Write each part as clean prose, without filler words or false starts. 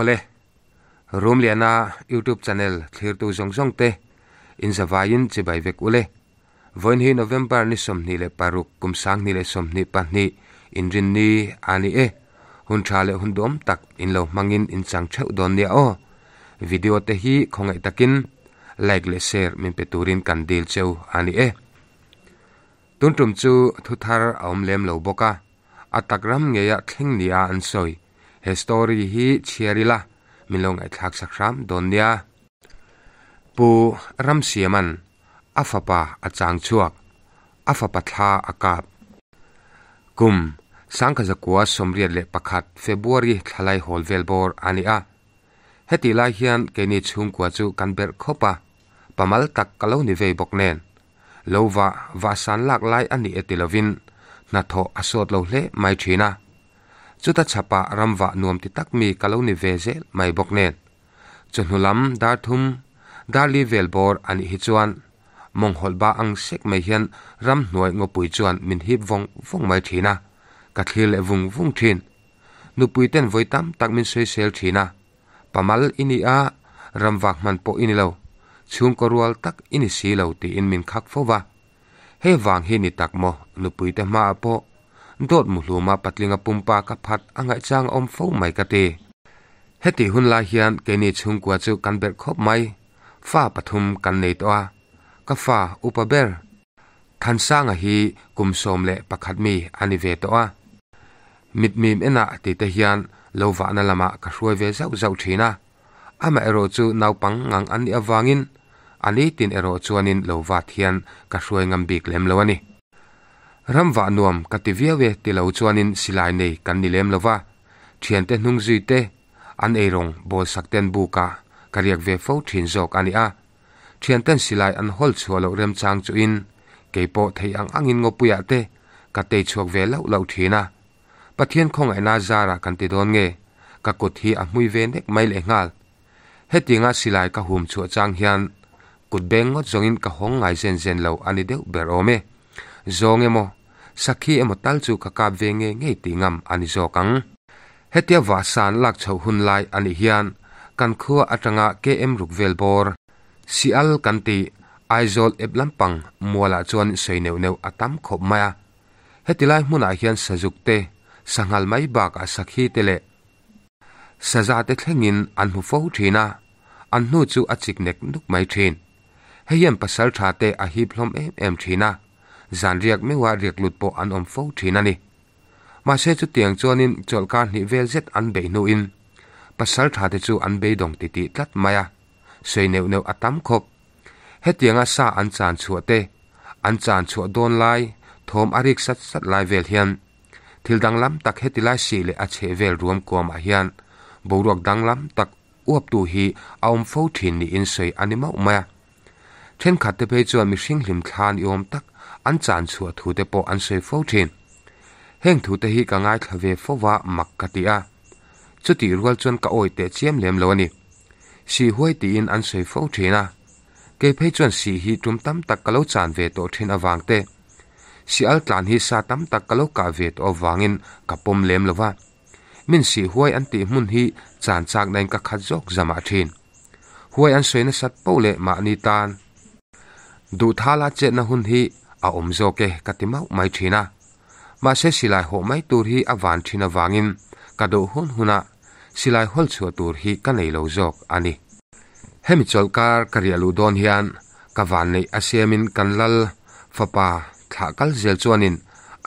Awle, Rumliana YouTube channel thlirtu zawng zawng te in zavaiin chibai vek ule. Vawiin hi November ni 26 kum 2022 inrinni a ni e. Hun tha leh hun duhawm tak in lo hmangin in chang theuh dawn nia aw. Video te hi khawngaih takin like leh share min pe turin kan dil cheu a ni e. Tun tum chu thu thar a awm lem lo bawk a, a tak ram ngeia thleng nia an sawi. He story hi chhiar ila min lo ngaihthlak sak hram dawn nia. Pu Ramsiaman a fapa a chang chhuak, a fapa thla a kap. Kum 1981 February thlalai hawl vel bawr a ni a. Hetih lai hian keini chhungkua chu kan berh khawp a, pamal tak ka lo ni vei bawk nen. Lo va vahsan lak lai a ni e ti lovin hnathawh a sawt lo hle mai thin a. Chuta chhapah ramvah nuam ti tak mi ka lo ni ve zel mai bawk nen. Chawhnu lam dar thum, dar li vel bawr a nih hi chuan mawng hawlh ba ang sek mai hian ramhnuai ngawpui chuan min hip vawng vawng mai thin a, ka thlir leh vung vung thin. Nupui ten vawi tam tak min sawisel thin a, Pamal i ni a, ramvak hman pawh i ni lo, chhungkaw rual tak i ni si lo tiin min khak fo va. Hei vang hi ni tak maw nupui te hmaah pawh dawt muhluma patlinga pumpa ka phat a ngaihchang a awm fo mai ka ti. Heti hun lai hian keini chhungkua chu kan berh khawp mai, fa pathum kan nei tawh a, ka fa upa ber Thansanga hi kum 11 mi a ni ve tawh a. Mitmim enah ti te hian lo vahna lamah ka hruai ve zauh zauh thin a, amaherawh chu naupang ngang an nih avangin a nitin erawh chuanin lo vat hian ka hruai ngam bik lem lo a ni. Ram vah nuam ka ti viau e ti lo chuanin silai nei kan ni lem lo va, thiante hnung zui te, an eirawng bawl sak ten bukah ka riak ve fo thin zawk a ni a. Thianten silai an hawl chhuah loh remchang chuhin kei pawh thei ang angin ngawpuiah te ka tei chhuak ve lauh lauh thin a. Pathian khawngaihna zarah kan ti dawn nge, ka kut hi a hmui ve nek mai leh nghal. Hetianga silai ka hum chhuah chang hian kut beng ngawt zawngin ka hawng ngai zen zen lo a ni deuh ber awm e. Zawng emaw, sakhi emaw tal chu ka kap ve nge ngei tih ngam a ni zawk ang. Hetia vahsan lak chhoh hun lai a nih hian kan khua atanga KM ruk vel bawr, Sial kan tih, Aizawl ep lampang mualah chuan sawi neuh neuh a tam khawp mai a. Heti lai hmunah hian sazuk te, sanghal mai bakah sakhi te leh saza te thlengin an hmu fo thin a, an hnu chu a chik nek nuk mai thin. Hei hian pasal tha te a hip hlawm em em thin a, zan riak meuha riak lut pawh an awm fo thin a ni. Mahse chutiang chuanin chawlhkar hnih vel zet an beih hnuin pasal tha te chu an beidawng titih tlat mai a, sawi neuh neuh a tam khawp. Hetianga sa an chan chhuah te, an chan chhuah dawn lai, thawm a rik sat sat lai vel hian thil danglam tak heti lai sih leh a chheh vel ruam kuamah hian boruak danglam tak uaptu hi a awm fo thin niin sawi a ni mauh mai a. Thenkhat te phei chuan mihring hlim thlan i awm tak an chan chhuah thu te pawh an sawi fo thin. Heng thu te hi ka ngaithla ve fo va mak ka ti a. Chutih rual chuan ka awi teh chiam lem lo a ni. Sih huai tiin an sawi fo thin a. Kei phei chuan sih hi tum tam tak ka lo chan ve tawh thin avang te, sih al tlan hi sa tam tak ka lo kah ve tawh avangin ka pawm lem lo va. Min sih huai an tih hmun hi chan chak nain ka khat zawk zamah thin. Huai an sawi nasat poh leh mahni tan duhthala chetna hun hi a awm zawk e ka ti mauh mai thin a. Mahse silai hawh mai tur hi a van thin avangin ka duh hun hunah silai hawl chhuah tur hi ka nei lo zawk a ni. Hemi chawlhkar ka riah luh dawn hian ka van neih a siamin kan lal fapa thlah kal zel chuanin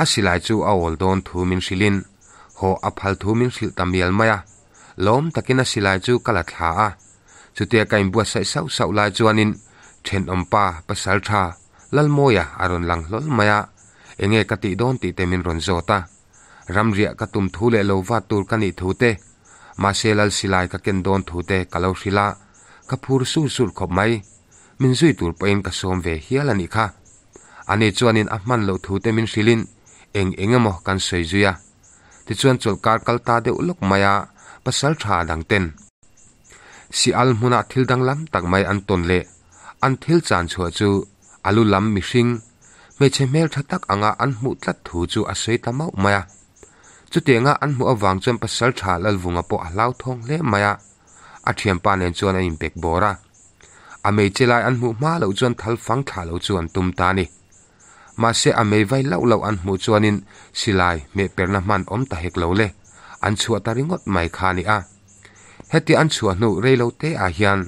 a silai chu a awl dawn thu min hrilhin haw a phal thu min hrilh ta mial mai a. Lawm takin a silai chu ka la thla a. Chutia ka inbuatsaih sauh sauh lai chuanin thenawmpa pasal tha Lalmawia a rawn lang hlawl mai a, enge ka tih dawn tih te min rawn zawt a. Ramriah ka tum thu leh lo vat tur ka nih thu te, mahse lal silai ka ken dawn thu te ka lo hrilh a, ka phur sur sur khawp mai. Min zui tur pawhin ka sawm ve hial a nih kha. Ani chuanin a hman loh thu te min hrilhin eng eng emaw kan sawi zui a. Tichuan chawlhkar kal ta deuh lawk mai a, pasal tha dang ten si al hmunah thil danglam tak mai an tawn leh an thil chan chhuah chu a lu lam mihring hmeichhe hmel tha tak anga an hmuh tlat thu chu a sawi ta mauh mai a. Chutianga an hmuh avang chuan pasal tha Lalvunga pawh a hlauthawng hle mai a. a thianpa nen chuan an inpek bawr a. A mei che lai an hmuh hma loh chuan thal fang thlah lo chu an tum ta a ni. Mahse a mei vai lauh lauh an hmuh chuanin silai hmeh perna hman awm ta hek lo le, an chhuah ta ringawt mai kha a ni a. Heti an chhuah hnu rei lo te ah hian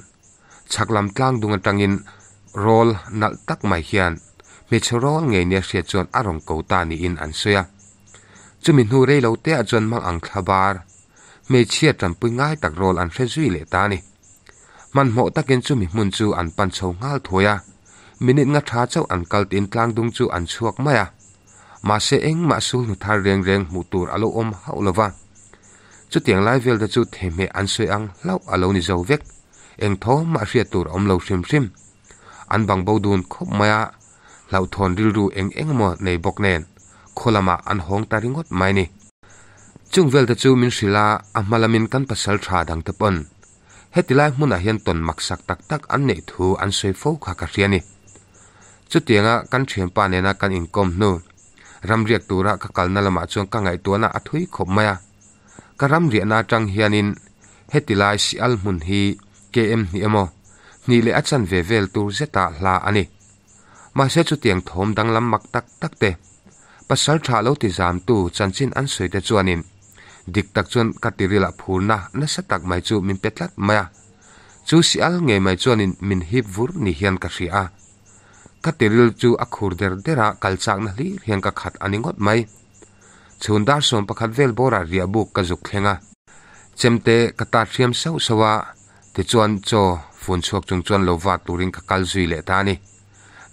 chhak lam tlang dung atangin rawl nalh tak mai hian hmeichhe rawl ngei nia hriat chuan a rawn ko ta niin an sawi a. Chumi hnu rei lo te ah chuan mang ang thla bar hmeichhia tanpui ngai tak rawl an hre zui leh ta a ni. Hmanhmawh takin chumi hmun chu an pan chho nghal thuai a, minute nga tha chauh an kal tiin tlangdung chu an chhuak mai a. Mahse engmah sulhnu thar reng reng hmuh tur a lo awm hauh lo va. Chutiang lai vel te chu thehmeh an sawi ang hlauh a lo ni zo vek, eng thawmah hriat tur a awm lo hrim hrim. An bang bo dun khawp mai a, hlauhthawn rilru eng eng emaw nei bawk nen khaw lamah an hawng ta ringawt mai ni. Chung vel te chu min hrilh a, a hma lamin kan pasal tha dang te pawn heti lai hmunah hian tawn maksak tak tak an neih thu an sawi fo kha ka hria ni. Chutianga kan thianpa nena kan inkawm hnu, ramriak tura ka kalna lamah chuan ka ngaihtuahna a thui khawp mai a. Ka ramriahna atang hianin heti lai Sial hmun hi KM hnih emaw, hnih leh a chanve vel tur zeta hla a ni. Mahse chutiang thawm danglam mak tak tak te, pasal tha lo ti zamtu chanchin an sawi te chuanin dik tak chuan ka tirilah phurna nasa tak mai chu min pe tlat mai a. Chu Sial ngei mai chuanin min hip vur ni hian ka hria a. Ka tiril chu a khur der der a, kal chakna hlir hian ka khat a ni ngawt mai. Chhun dar 11 vel bawrah riah buk ka zuk thleng a. Chemte ka tat hriam sauh sauh a, tichuan chaw fun chhuak chung chuan lo vat turin ka kal zui leh ta a ni.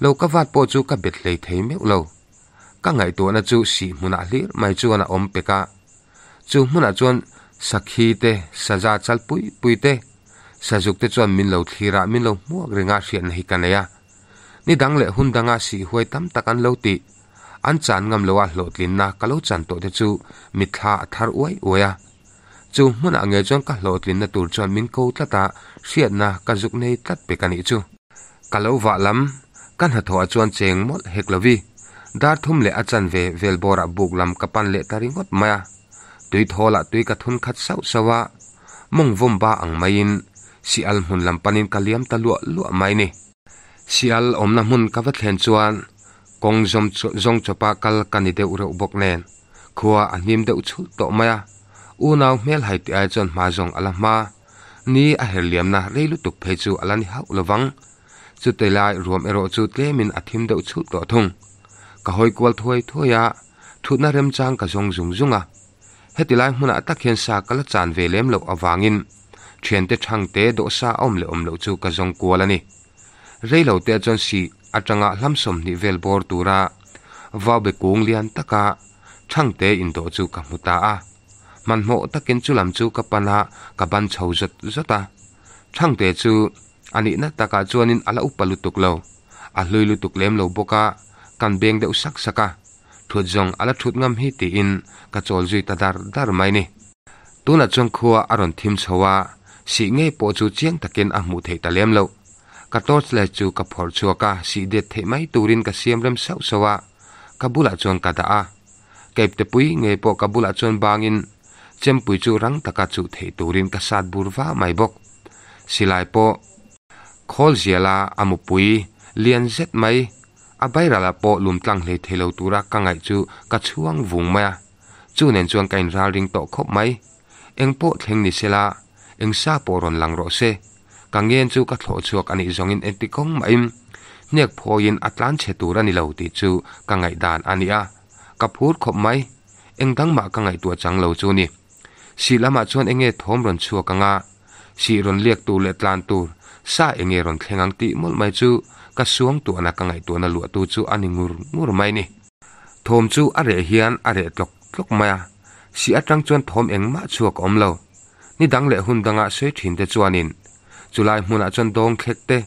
Lo ka vat pawh chu ka bet hlei thei meuh lo. Ka ngaihtuahna chu sih hmunah hlir mai chuan a awm pek a. Chu hmunah chuan sakhi te, saza chal pui pui te, sazuk te chuan min lo thlir a, min lo hmuak ring a hriatna hi ka nei a. Ni dang leh hun danga sih huai tam tak an lo tih. An chan ngam loa hlawhtlinna ka lo chan tawh te chu mitthla a thar uai uai a. Chu hmunah ngei chuan ka hlawhtlinna tur chuan min ko tlat a, hriatna ka zuk nei tlat pek a nih chu. Ka lo vah lam, ka hnathawh ah chuan cheng mawlh hek lovi. Dar thum leh a chanve vel bawrah buk lam ka pan leh ta ringawt mai a. Tui thawlah tui ka thun khat sauh sauh a, mawng vawm ba ang maiin Sial hmun lam panin ka liam ta luah luah mai ni. Sial awmna hmun ka va thlen chuan kawng zawm zawng chawpa kal ka ni deuh reuh bawk nen khua a hnim deuh chhulh tawh mai a, unau hmel hai tih ai chuan hma zawng a la hma. Ni a her liamna rei lutuk phei chu a la ni hauh lovang. Chutei lai ruam erawh chu tlemin a thim deuh chhulh tawh thung. Ka hawi kual thuai thuai a, thutna remchang ka zawng zung zung a. Heti lai hmunah tak hian sa ka la chan ve lem loh avangin thiante thangte dawhsa a awm leh awm loh chu ka zawng kual a ni. Rei lo te chuan sih atanga hlam 20 vel bawr tura vaube kung lian taka thangte indawh chu ka hmu ta a. Hmanhmawh takin chu lam chu ka pan a, ka ban chho zawt zawt a. Thangte chu a nihna takah chuanin a la upa lutuk lo, a hlui lutuk lem lo bawk a, kan beng deuh sak sak a. Thut zawng a la thut ngam hi tiin ka chawl zui ta dar dar mai ni. Tunah chuan khua a rawn thim chho a, sih ngei pawh chu chiang takin a hmuh theih ta lem loh. Ka torch light chu ka phawrh chhuak a, sih det theih mai turin ka siam rem sauh sauh a, ka bulah chuan ka dah a. Keipte pui ngei pawh ka bulah chuan bangin chempui chu rang taka chuh theih turin ka sat bur va mai bawk. Silai pawh khawl ziala a mupui lian zet mai A bairalah pawh lum tlang hlei thei lo tura ka ngaih chu ka chhuang vung mai a, chu nen chuan ka inralring tawh khawp mai. Eng pawh thleng ni sela, eng sa pawh rawn lang rawh se. Ka ngen chu ka thlawh chhuak a nih zawngin engti kawng mahin hniak phawiin a tlan chhe tur a ni lo tih chu ka ngaihdan a ni a, ka phur khawp mai. Eng dang mah ka ngaihtuah chang lo chu ni. Sih lamah chuan enge thawm rawn chhuak ang a, sih rawn liak tur leh tlan tur sa enge rawn thleng ang tih mawlh mai chu ka suang tuahna ka ngaihtuahna luahtu chu a ni ngur ngur mai ni. Thawm chu a reh hian a reh tlawk tlawk mai a, sih atang chuan thawm engmah chhuak a awm lo. Ni dang leh hun danga sawi thin te chuanin chulai hmunah chuan dawng thlek te,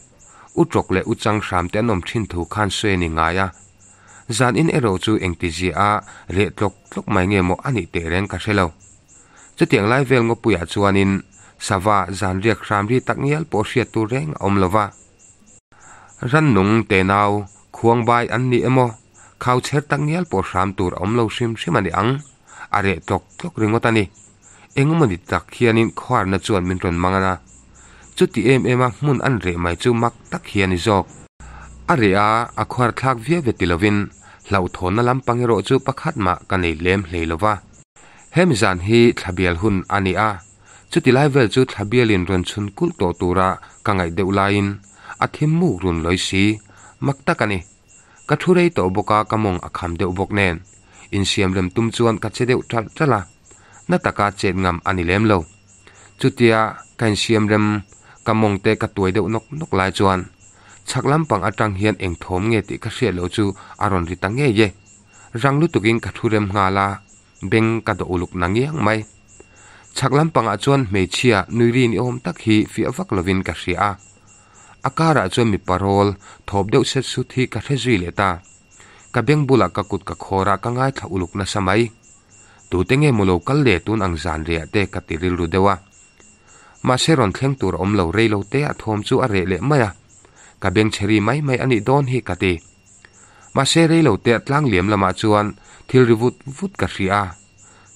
u tawk leh u chang hram te an awm thin thu khan sawi a ni ngai a. Zan in erawh chu engti zia a reh tlawk tlawk mai nge maw a nih teh reng ka hre lo. Chutiang lai vel ngawpuiah chuanin sava zan riak hram ri tak ngial pawh hriat tur reng a awm lo va. Rannung tenau khuangbai an ni emaw khau chher tak ngial pawh hram tur a awm lo hrim hrim a ni ang, a reh tlawk tlawk ringawt a ni. Engemaw ni tak hianin khuarna chuan min rawn mang a. Chuti em em a hmun an reh mai chu mak tak hi a ni zawk. A reh a, a khuar thlak viau ve ti lovin hlauhthawnna lampang erawh chu pakhat mah ka nei lem hlei lo va. Hemi zan hi thlabial hun a ni a, chuti lai vel chu thlabialin rawn chhun kulh tawh tura ka ngaih deuh laiin a thim muk run lawi si, mak tak a ni. Ka thu rei tawh bawk a, ka mawng a kham deuh bawk nen. Insiam rem tum chuan ka che deuh ṭalh ṭalh a, na taka chet ngam a ni lem lo. Chutia ka insiam rem ka mawng te ka tuai deuh nawk nawk lai chuan chhak lampang atang hian eng thawm nge tih ka hriat loh chu a rawn ri ta ngei e. Rang lutukin ka thu rem nghal a, beng ka dawh uluk na ngiang mai. Chhak lampangah chuan hmeichhia nui ri ni awm tak hi fiah vak lovin ka hria a. A karah chuan mipa rawl thawp deuh set sut hi ka hre zui leh ta. Ka beng bulah ka kut ka khawr a, ka ngaithla uluk nasa mai. Tute nge maw lo kal le tun ang zan riah te ka ti rilru deuh a. Mahse rawn thleng tur a awm lo rei lo te a thawm chu a reh leh mai a. Ka beng chhe ri mai mai a nih dawn hi ka ti. Mahse rei lo te a tlang liam lamah chuan thil ri vut vut ka hria a.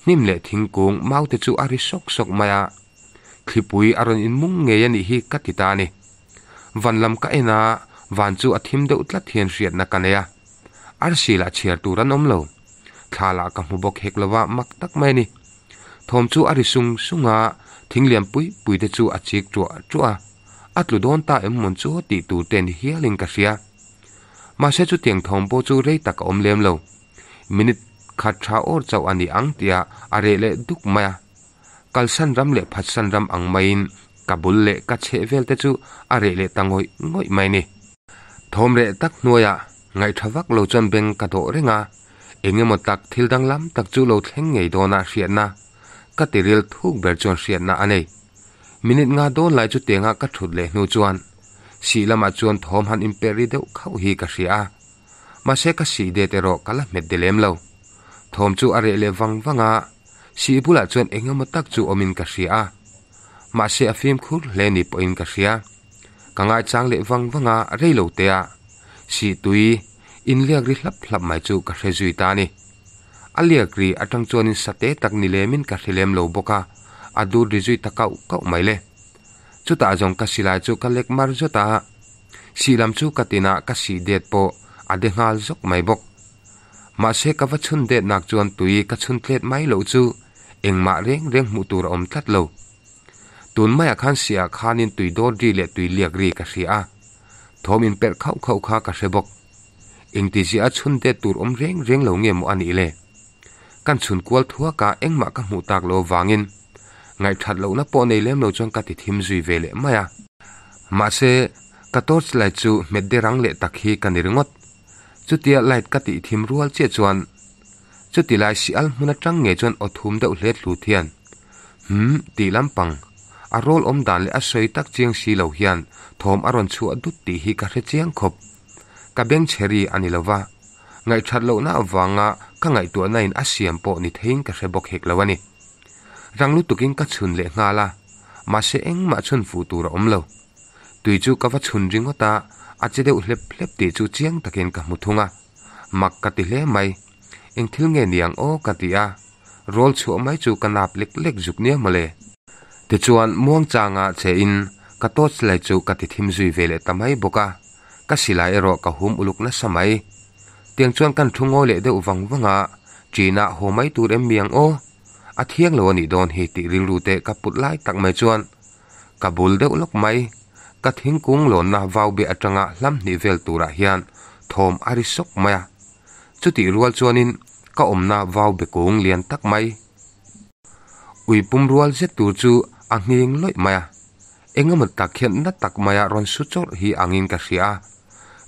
Hnim leh thingkung mau te chu a ri sawk sawk mai a. Thlipui a rawn inmung ngei a nih hi ka ti ta a ni. Van lam ka en a, van chu a thim deuh tlat hian hriatna ka nei a. Arsi lah chhiar tur an awm lo. Thla lah ka hmu bawk hek lo va, mak tak mai a ni. Thawm chu a ri sung sung a, thing lian pui pui te chu a chik ṭuah ṭuah a. A tlu dawn ta em mawn chu tih tur te ni hialin ka hria. Mahse chutiang thawm pawh chu rei tak a awm lem lo. Minute khat tha awr chauh a ni ang tia a reh leh duk mai a. Kalsan ram leh phatsan ram ang maiin ka bul leh ka chheh vel te chu a reh leh ta ngawih ngawih mai ni. Thawm reh tak hnuaiah ngaihṭha vak lo chuan beng ka dawh reng a, eng emaw tak thil danglam tak chu lo thleng ngei dawna hriatna, ka tiril thuk ber chuan hriatna a nei. Minute nga dawn lai chu tianga ka ṭhut leh hnu chuan sih lamah chuan thawm han inperh ri deuh khauh hi ka hria a, mahse ka sih det erawh ka la hmet de lem lo. Thawm chu a reh leh vang vang a, Sih bulah chuan eng emaw tak chu awmin ka hria a, mahse a fimkhur hle ni pawhin ka hria. Ka ngaichang leh vang vang a, rei lo te a, sih tui in liak ri hlap hlap mai chu ka hre zui ta a ni. A liak ri atang chuanin sate tak ni lemin ka hre lem lo bawk a, a dur ri zui ta kauh kauh mai le. Chutah zawng ka silai chu ka lek mar zawt a, sih lam chu ka tinah ka sih det pawh a de nghal zawk mai bawk. Mahse ka va chhun det nak chuan tui ka chhun tlet mai loh chu engmah reng reng hmuh tur a awm tlat lo. Tun maiah khan siah khanin tui dawt ri leh tui liak ri ka hria a, thawm inperh khauh khauh kha ka hre bawk. Engtizia a chhun det tur awm reng reng lo nge maw a nih le? Kan chhun kual thuak a engmah ka hmuh tak lo avangin ngaihthat lohna pawh nei lem lo chuan ka ti thim zui ve leh mai a. Mahse ka torch light chu hmet de rang leh tak hi ka ni ringawt. Chutia light ka tih thim rual chiah chuan chuti lai si al hmun atang ngei chuan aw thum deuh hlet hlut hian Hum tih lampang a rawl awm dan leh a sawi tak chiang si lo hian thawm a rawn chhuah dut tih hi ka hre chiang khawp. Ka beng chhe ri a ni lo va, ngaihthat lohna avanga ka ngaihtuahna in a siam pawh ni theiin ka hre bawk hek lo a ni. Rang lutukin ka chhun leh nghal a, mahse engmah chhun fuh tur a awm lo. Tui chu ka va chhun ringawt a, a che deuh hlep hlep tih chu chiang takin ka hmu thung a. Mak ka ti hle mai. Eng thil nge ni ang aw ka ti a, rawl chhuah mai chu ka nap lek lek zuk nia mawle. Tichuan muangchanga che in ka torch light chu ka ti thim zui ve leh ta mai bawk a, ka silai erawh ka hum uluk nasa mai. Tiang chuan kan thu ngawi leh deuh vang vang a, Ṭinah haw mai tur em mi ang aw? A thiang lo a nih dawn hi tih rilru te ka put lai tak mai chuan Ka bul deuh lawk mai. Ka thingkung lawnna vau be atanga hlam hnih vel turah hian thawm a ri sawk mai a. Chutih rual chuanin ka awmna vau be kung lian tak mai. Ui pum rual zet tur chu a nghing lawih mai a. Engemaw tak hian na tak maia rawn su chawrh hi angin ka hria a.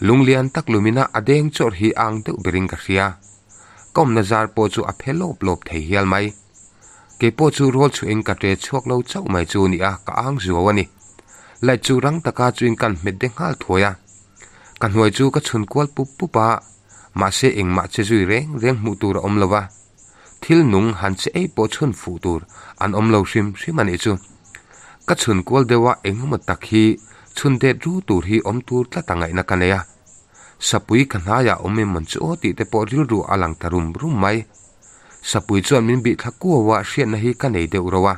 Lung lian tak lumina a deng chawrh hi a ang deuh berin ka hria. Ka awmna zar pawh chu a phe lawp lawp thei hial mai. Kei pawh chu rawl chhuahin ka ṭe chhuak lo chauh mai chu nia ka ang zuau a ni. Light chu rang taka chuin kan hmet de nghal thuai a. Ka hnuai chu ka chhun kual pup pup a, mahse engmah che zui reng reng hmuh tur a awm lo va. Thil nung han che ei pawh chhun fuh tur an awm lo hrim hrim a nih chu. Ka chhun kual deuh a engemaw tak hi chhun det ru tur hi awm tur tlat a ngaihna ka nei a. Sapui ka hnaiah awm em mawn chu aw tih te pawh rilru a lang ta rum rum mai. Sapui chuan min bih thla kuau a, hriatna hi ka nei deuh ro a.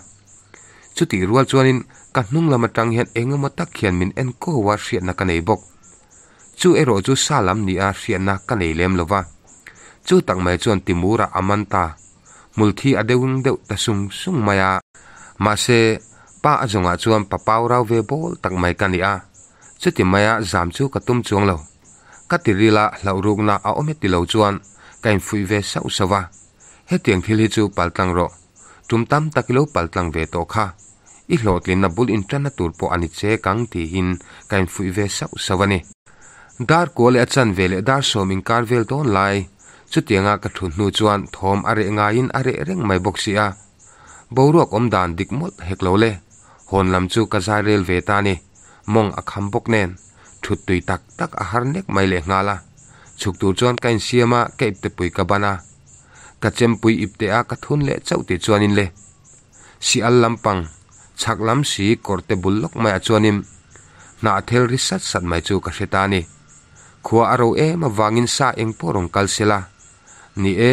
Chutih rual chuanin ka hnung lam atang hian eng emaw tak hian min en ko a hriatna ka nei bawk. Chu erawh chu sa lam nia hriatna ka nei lem lo va. Chu tak mai chuan Timur-a a man ta. Hmulthi a deuh deuh ta sung sung mai a. Mahse, pa a zawngah chuan pa pau rau ve bawl tak mai ka ni a. Chuti maia zam chu ka tum chuang lo. Ka ti ril a, hlauhrukna a awm heti lo chuan ka infuih ve sauh sauh va. Hetiang thil hi chu paltlang rawh. Tum tam tak i lo paltlang ve tawh kha. I hlawhtlinna bul intanna tur pawh a ni che kang tiin ka infuih ve sauh sauh a ni. Dar kua leh a chanve leh dar sawm inkar vel dawn lai, chutianga ka thut hnu chuan thawm a reh ngaiin a reh reng mai bawk si a. Boruak awm dan dik mawlh hek lo le. Hawn lam chu ka zai rel ve ta ni. Mawng a kham bawk nen, thut tui tak tak a har nek mai leh nghal a. Chhuk tur chuan ka insiam a, ka iptepui ka ban a. Ka chempui ipte a ka thun leh chauh tih chuanin le. Si al lampang, chhak lam si kawrte bul lawk maiah chuanin hnah thel ri sat sat mai chu ka hre ta a ni. Khua a ro em avangin sa eng pawh rawn kal se la. Ni e,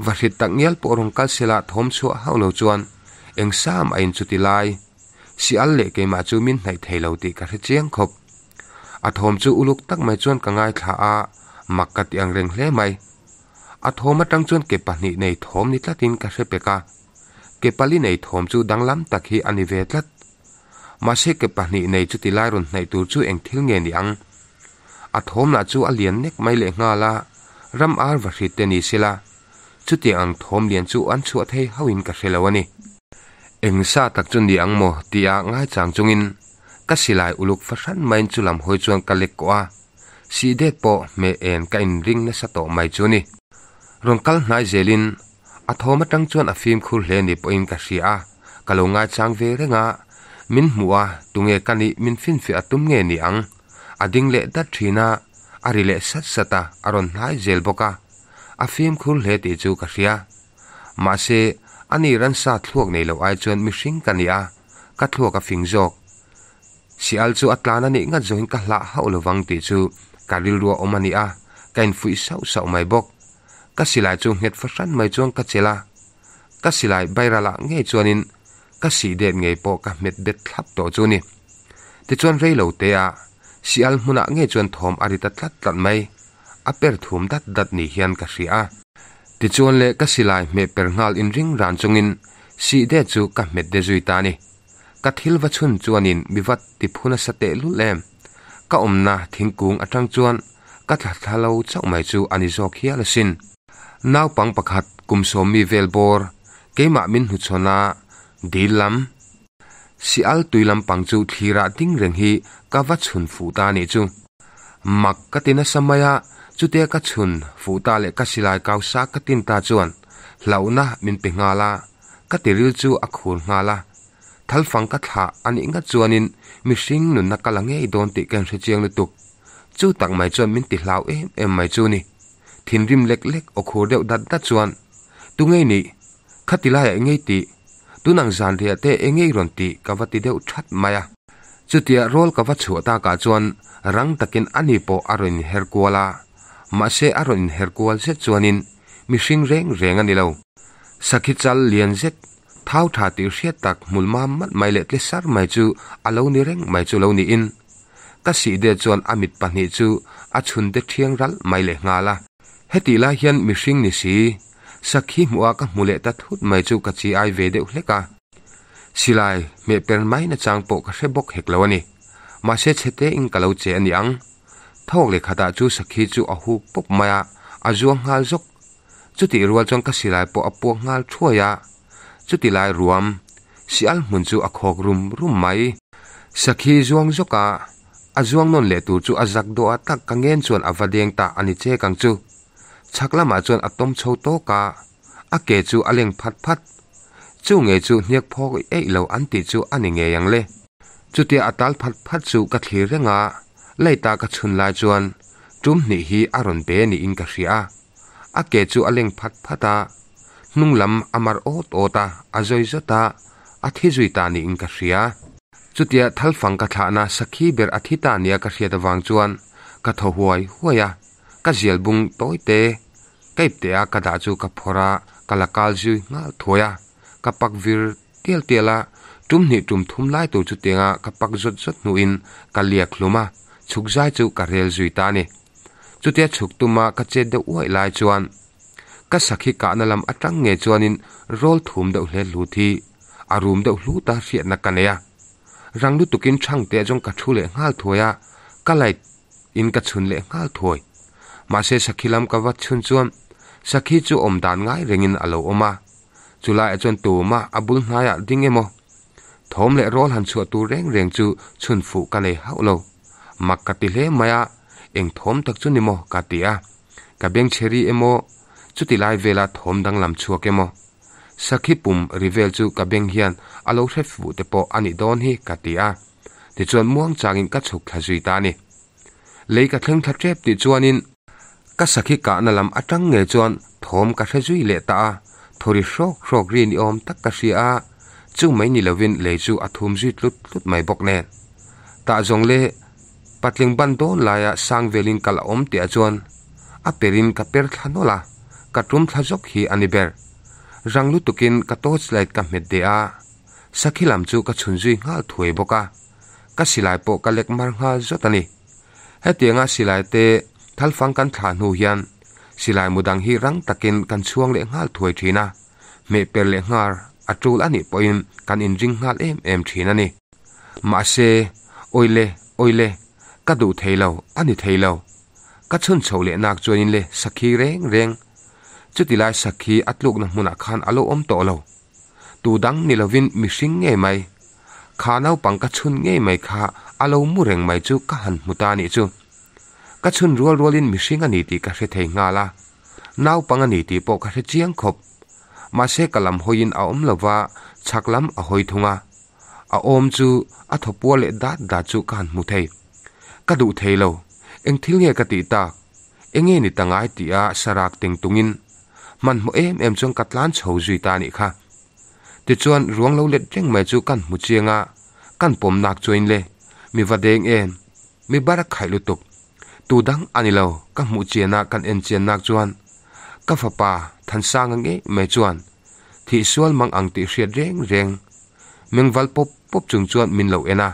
va hrit tak ngial pawh rawn kal se la thawm chhuah hauh lo chuan eng sam a inchuti lai. Si al leh keimah chu min hnaih thei lo tih ka hre chiang khawp. A thawm chu uluk tak mai chuan ka ngaithla a, mak ka ti ang reng hle mai. A thawm atang chuan ke pahnih nei thawm ni tlatin ka hre pek a. Ke pali nei thawm chu danglam tak hi a ni ve tlat. Mahse ke pahnih nei chuti lai rawn hnaih tur chu eng thil nge ni ang? A thawm lah chu a lian nek mai leh nghal a, ram ar va hrit te ni sela, chutiang ang thawm lian chu an chhuah thei hauhin ka hre lo a ni. Eng sa tak chu ni ang maw tia ngaichang chungin ka silai uluk fahran maiin chu lam hawi chuan ka lek kawh a, sih det pawh hmeh en ka inring nasa tawh mai chu ni. Rawn kal hnai zelin A thawm atang chuan a fimkhur hle ni pawhin ka hria a, ka lo ngaichang ve reng a, min hmuh a, tunge ka nih min finfiah a tum nge ni ang? A ding leh dat thin a, a ri leh sat sat a, a rawn hnai zel bawk a, a fimkhur hle tih chu ka hria. Mahse, ani ransa thluak nei lo ai chuan mihring ka ni a, ka thluak a fing zawk. Sial chu a tlan a nih ngat zawhin ka hlah hauh lovang tih chu ka rilru a awm a ni a, ka infuih sauh sauh mai bawk. Ka silai chu nghet fahran mai chuan ka chelh a, ka silai bairalah ngei chuanin ka sih det ngei pawh ka hmet bet thlap tawh chu ni. Tichuan rei lo te a, sial hmunah ngei chuan thawm a ri ta tlat tlat mai, a per thum dat dat ni hian ka hria a. Tichuan le ka silai hmeh per nghal inring ran chungin sih det chu ka hmet de zui ta a ni. Ka thil va chhun chuanin mi va ti phu nasa tehlul em? Ka awmna thingkung atang chuan ka thla thla lo chauh mai chu a ni zawk hial asin. Naupang pakhat kum sawmmi vel bawr keimah min hnuchhawn a, dil lam, si al tui lampang chu thlirah ding reng hi ka va chhun fuh ta anih chu. Mak ka ti nasa mai a, chutia ka chhun fuh ta leh ka silai kau sa ka tin ta chuan hlauhna min pe nghal a, ka tiril chu a khur nghal a. Thalfang ka thlah a nih ngat chuanin mihring nunna ka la ngei dawn tih ka inhre chiang lutuk. Chu tak mai chuan min ti hlau em em mai chu ni. Thinrim lek lek aw khur deuh dat dat chuan, Tu ngei nih? Khati laiah i ngei tih? Tunang zan riah te e ngei rawn tih ka va ti deuh that mai a. Chutia rawl ka va chhuah takah chuan rang takin ani pawh a rawn inher kual a. Mahse a rawn inher kual zet chuanin mihring reng reng a ni lo. Sakhi chal lian zet Thau tha tih hriat tak hmul mam mat mai leh tle sar mai chu a lo ni reng mai chu lo niin. Ka sih de chuan a mit pahnih chu a chhun de thiang ralh mai leh nghal a. Hetih lai hian mihring ni si, sakhi hmuh a ka hmu leh ta thut mai chu ka chi ai ve deuh hlek a. Silai hmeh per mai nachang pawh ka hre bawk hek lo a ni. Mahse chhete in ka lo che a ni ang. Thawk leh khatah chu sakhi chu a huk pawp mai a, a zuang nghal zawk. Chutih rual chuan ka silai pawh a puak nghal thuai a, chuti lai ruam sial hmun chu a khawk rum rum mai. Sakhi zuang zawk a, a zuang nawn leh tur chu a zak dawh a tak ka ngen chuan a va deng ta a ni chek ang chu. Chhak lamah chuan a tawm chho tawk a, a ke chu a leng phat phat. Chu ngei chu hniak phawk eih lo an tih chu a ni ngei ang le. Chutia a tal phat phat chu ka thlir reng a, leita ka chhun lai chuan tum hnih hi a rawn be niin ka hria a. A ke chu a leng phat phat a, hnung lam a mar awt awt a, a zawi zawt a, a thi zui ta niin ka hria. Chutia thalfang ka thlahna sakhi ber a thi ta nia ka hriat avang chuan ka thaw huai huai a, ka zial bung tawi te, ka ipte a ka dah chu ka phawrh a, ka la kal zui nghal thuai a, ka pak vir tial tial a, Tum hnih tum thum lai tur chutianga ka pak zawt zawt hnuin ka liak hlum a, chhuk zai chu ka rel zui ta a ni. Chutia chhuk tuma ka chet deuh uaih lai chuan ka sakhi kahna lam atang nge chuanin rawl thum deuh hle hlut hi a rum deuh hlut a hriatna ka nei a. Rang lutukin thangte zawng ka thu leh nghal thuai a, ka light in ka chhun leh nghal thuai. Mahse sakhi lam ka va chhun chuan sakhi chu awm dan ngai rengin a lo awm a, chulaiah chuan tumah a bul hnaiah ding emaw thawm leh rawl han chhuah tur reng reng chu chhun fuh ka nei hauh lo. Mak ka ti hle mai a, eng thawm tak chu ni maw ka ti a, ka beng chhe ri emaw chuti lai vela thawm danglam chhuak emaw sakhi pum ri vel chu ka beng hian a lo hre fuh te pawh a nih dawn hi ka ti a. Tichuan muang changin ka chhuk thla zui ta a ni. Lei ka thleng thla tep tih chuanin ka sakhi kahna lam atang ngei chuan thawm ka hre zui leh ta a, thawri hrawk hrawk ri ni awm tak ka hria a, chu mai ni lovin lei chu a thum zui tlut tlut mai bawk nen. Tah zawng le patling ban dawn laia sang velin kal a awm tihah chuan a perin ka per thla nawlh a, ka tum thla zawk hi a ni ber. Rang lutukin ka torch light ka hmet deh a, Sakhi lam chu ka chhun zui nghal thuai bawk a, ka silai pawh ka lek mar nghal zawt a ni. Hetianga silai te thalfang kan thlah hnu hian silai mu dang hi rang takin kan chhuang leh nghal thuai thin a, hmeh per leh nghar a tul a nih pawhin kan inring nghal em em thin a ni. Mahse, awile, awile, ka duh thei lo, a ni thei lo. Ka chhun chhoh leh nak chuanin le sakhi reng reng, chutilai sakhi a tlukna hmunah khan a lo awm tawh lo. Tu dang ni lovin mihring ngei mai, kha naupang ka chhun ngei mai kha a lo mu reng mai chu ka han hmu ta nih chu. Ka chhun rual rualin mihring a ni tih ka hre thei nghal a, naupang a ni tih pawh ka hre chiang khawp. Mahse ka lam hawiin a awm lova chhak lam a hawi thung a, a awm chu a thaw puar leh dat dat chu ka han hmu thei. Ka duh thei lo, eng thil nge ka tih tak? Enge ni ta ngai tih a sarak teng tungin hmanhmawh em em chuan ka tlan chho zui ta anih kha. Tichuan ruang lo let reng mai chu kan hmu chiang a, kan pawm nak chuain le, mi va deng em, mi bar a khaih lutuk. Tu dang a ni lo, ka hmuh chian a kan en chian nak chuan ka fapa Thansanga ngei mai chuan thih sual mang ang tih hriat reng reng mengval pawp pawp chung chuan min lo en a.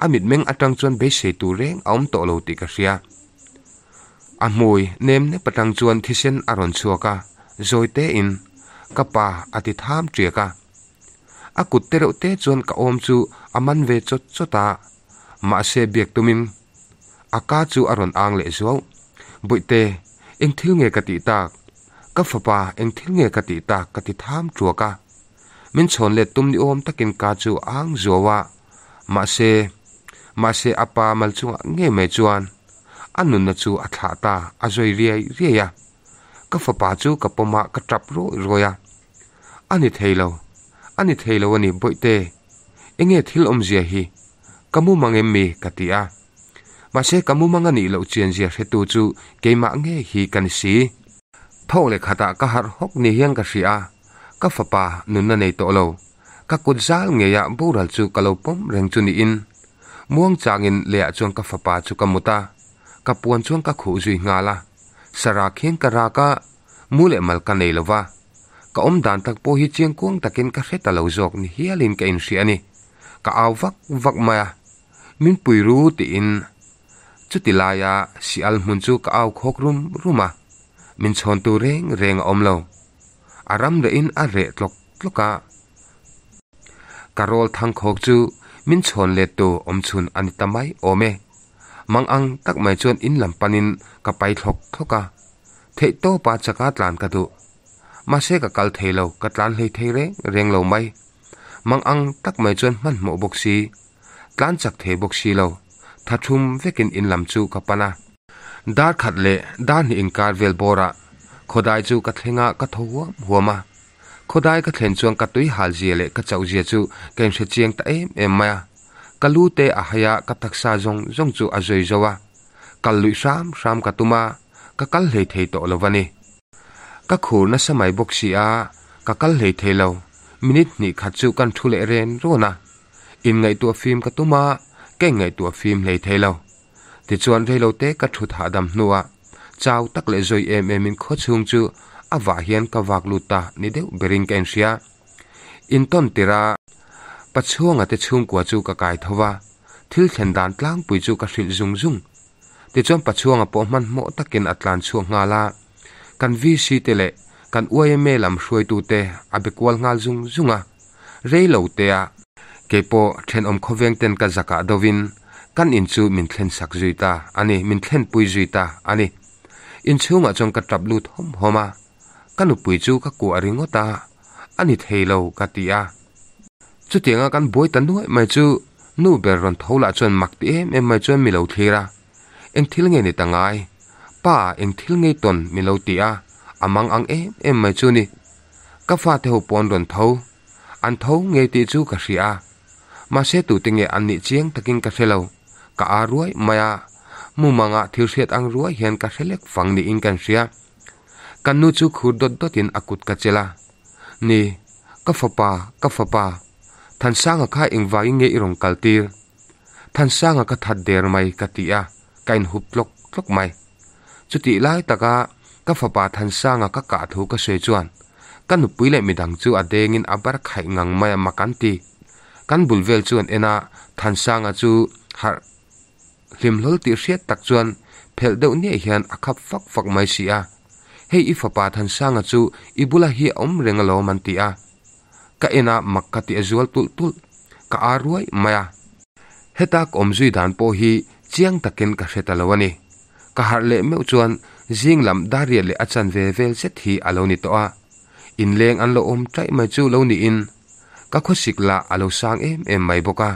A mitmeng atang chuan beisei tur reng a awm tawh lo tih ka hria. A hmui nem nep atang chuan thisen a rawn chhuak a, zawi tein, Ka pa a ti tham ṭiak a. A kut te reuh te chuan ka awm chu a man ve chawt chawt a, mahse biak tumin a ka chu a rawn ang leh zuau. Bawihte, eng thil nge ka tih tak? Ka fapa, eng thil nge ka tih tak? ka ti tham ṭuak a. Min chhawn let tum ni awm takin ka chu a ang zuau a, mahse, mahse a pa mal chungah ngei mai chuan a nunna chu a thlah ta, a zawi riai riai a. Ka fapa chu ka pawm a, ka tap rawi rawi a. A ni thei lo, a ni thei lo a ni Bawihte, enge thil awmzia hi? Ka mumang em mi? ka ti a. Mahse ka mumang a nih loh chianzia hretu chu keimah ngei hi ka ni si. Thawk leh khatah ka harh hawk ni hian ka hria a, ka fapa nunna nei tawh lo. Ka kut zal ngeiah boral chu ka lo pawm reng chu niin. Muang changin leiah chuan ka fapa chu ka mut a, ka puan chuan ka khuh zui nghal a. Sarak hian ka rak a, mu leh mal ka nei lo va. Ka awm dan tak pawh hi chiangkuang takin ka hre ta lo zawk ni hialin ka inhria a ni. Ka au vak vak mai a, min pui ru tiin chuti laia sial hmun chu ka au khawk rum rum a, min chhawntu reng reng a awm lo. A ram rehin a reh tlawk tlawk a, ka rawl thang khawk chu min chhawn lettu awm chhun a ni ta mai awm e. Mang ang tak mai chuan in lam panin ka pai thlawk thlawk a, theih tawpa chaka tlan ka duh. Mahse ka kal thei lo, ka tlan hlei thei reng reng lo mai. Mang ang tak mai chuan hmanhmawh bawk si, tlan chak thei bawk si lo, tha thum vekin in lam chu ka pan a. Dar khat leh dar hnih inkar vel bawrah khawdai chu ka thleng a, ka tho huam huam a. Khawdai ka thlen chuan ka tui hal zia leh ka chauh zia chu ka inhre chiang ta em em mai a. Ka lu te a hai a, ka taksa zawng zawng chu a zawi zo a. Kal luih hram hram ka tum a, ka kal hlei thei tawh lo va ni. Ka khur nasa mai bawk si a, ka kal hlei thei lo. Minute hnih khat chu kan thu leh ren rawn a. Inngaihtuah fim ka tum a, ka inngaihtuah fim hlei thei lo. Tichuan reilote ka thut hahdam hnuah chau tak leh zawi em emin khawchhung chu a vah hian ka vak lut ta ni deuh berin ka inhria. Intawn tirh a, Pachhuanga te chhungkua chu ka kai tho va, thil thlen dan tlangpui chu ka hrilh zung zung. Tichuan Pachhuanga pawh hmanhmawh takin a tlan chhuak nghal a, kan VC te leh kan yma lam hruaitu te a be kual nghal zung zung a, rei lo te a keipawh thenawm khawveng ten ka zakah dovin kan in chu min thlen sak zui ta a ni, min thlenpui zui ta a ni. Inchhungah chuan ka tap lut hawm hawm a, ka nupui chu ka kuah ringawt a, a ni thei lo ka ti a. Chutianga kan buai ta nuaih mai chu nu ber rawn tho lah chuan mak ti em em mai chuan mi lo thlir a, Eng thil nge ni ta ngai? Pa, eng thil ngei tawn mi lo ti a, a mang ang em em mai chu ni. Ka fate ho pawh an rawn tho. An tho ngei tih chu ka hria a. Mahse tute nge an nih chiang takin ka hre lo. Ka aa ruai mai a, mumanga thil hriat ang ruai hian ka hre lek fang niin kan hria. Kan nu chu khur dawt dawtin a kut ka chelh a. Ni, ka fapa, ka fapa. Thansanga kha engvangin nge i rawn kal tir? Thansanga ka that der mai ka ti a, ka inhup tlawk tlawk mai. Chutih lai taka ka fapa Thansanga ka kah thu ka sawi chuan ka nupui leh midang chu a dengin a bar khaih ngang mai a mak an ti. Kan bul vel chu an en a, Thansanga chu harh hlim hlawl tih hriat tak chuan phelh deuh niah hian a khap fak fak mai si a. Hei i fapa Thansanga chu i bula hi a awm reng alawm an ti a. Ka en a mak ka ti a zual tulh tulh. Ka ar ruai mai a. Heta ka awm zui dan pawh hi chiang takin ka hre ta lo a ni. Ka harh leh meuh chuan zing lam dariat leh a chanve vel zet hi a lo ni tawh a. Inleng an lo awm taih mai chu lo niin ka khawsik lah a lo sang em em mai bawk a.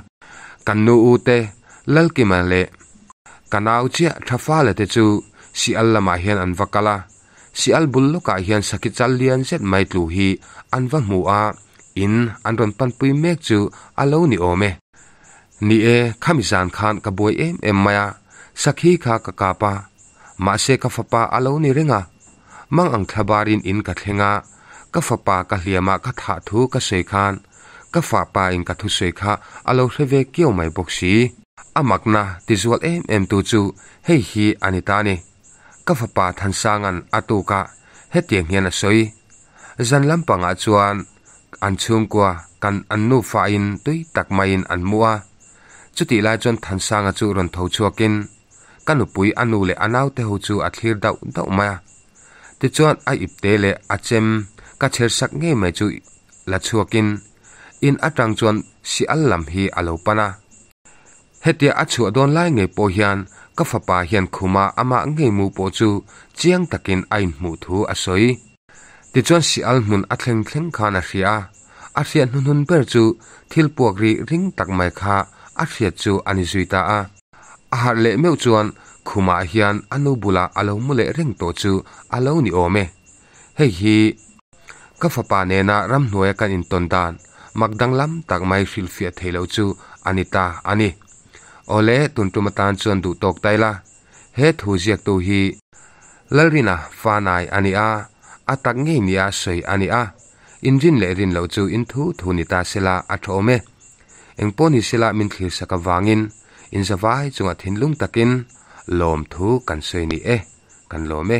Kan nu u te, Lalkima leh ka nau chiah tha fale te chu Sial lamah hian an va kal a. Sial bul lawkah hian sakhi chal lian zet mai tlu hi an va hmu a, in an rawn panpui mek chu a lo ni awm e. Ni e, khami zan khan ka buai em em mai a, sakhi kha ka kap a, mahse ka fapa a lo ni reng a. Mang ang thlabarin in ka thleng a, ka fapa ka hliamah ka thah thu ka sawi khan ka fapa in ka thusawi kha a lo hre ve kiau mai bawk si. A makna tizual em em tu chu hei hi a ni ta a ni. Ka fapa Thansanga'n a tukah hetiang hian a sawi. Zan lampangah chuan an chhungkua kan an nufain tui tak maiin an mu a. Chutih lai chuan Thansanga chu rawn tho chhuakin ka nupui a nu leh a naute ho chu a thlir dauh dauh mai a. Tichuan a ipte leh a chem ka chher sak ngei mai chu la chhuakin in atang chuan si al lam hi a lo pan a. Hetia a chhuah dawn lai ngei pawh hian ka fapa hian khuma amah ngei mu pawh chu chiang takin a inhmuh thu a sawi. Tichuan Sial hmun a thleng thleng khan a hria a, a hriat hnuhnun ber chu thil puak ri ring tak mai kha a hriat chu a ni zui ta a. A harh leh meuh chuan khumah hian a nu bulah a lo mu leh reng tawh chu a lo ni awm e. Hei hi ka fapa nena ramhnuaia kan intawn dan mak danglam tak mai hrilhfiah theih loh chu a ni ta a ni. Awle, tun tum atan chuan duh tawk ta ila, he thu ziaktu hi Lalrina fanai a ni a, a tak ngei nia sawi a ni a, inrin leh rin loh chu in thu thu ni ta sela a tha awm e. Engpawh ni sela min thlirsak avangin inzavai chungah thinlung takin lawmthu kan sawi ni e, kan lawm e.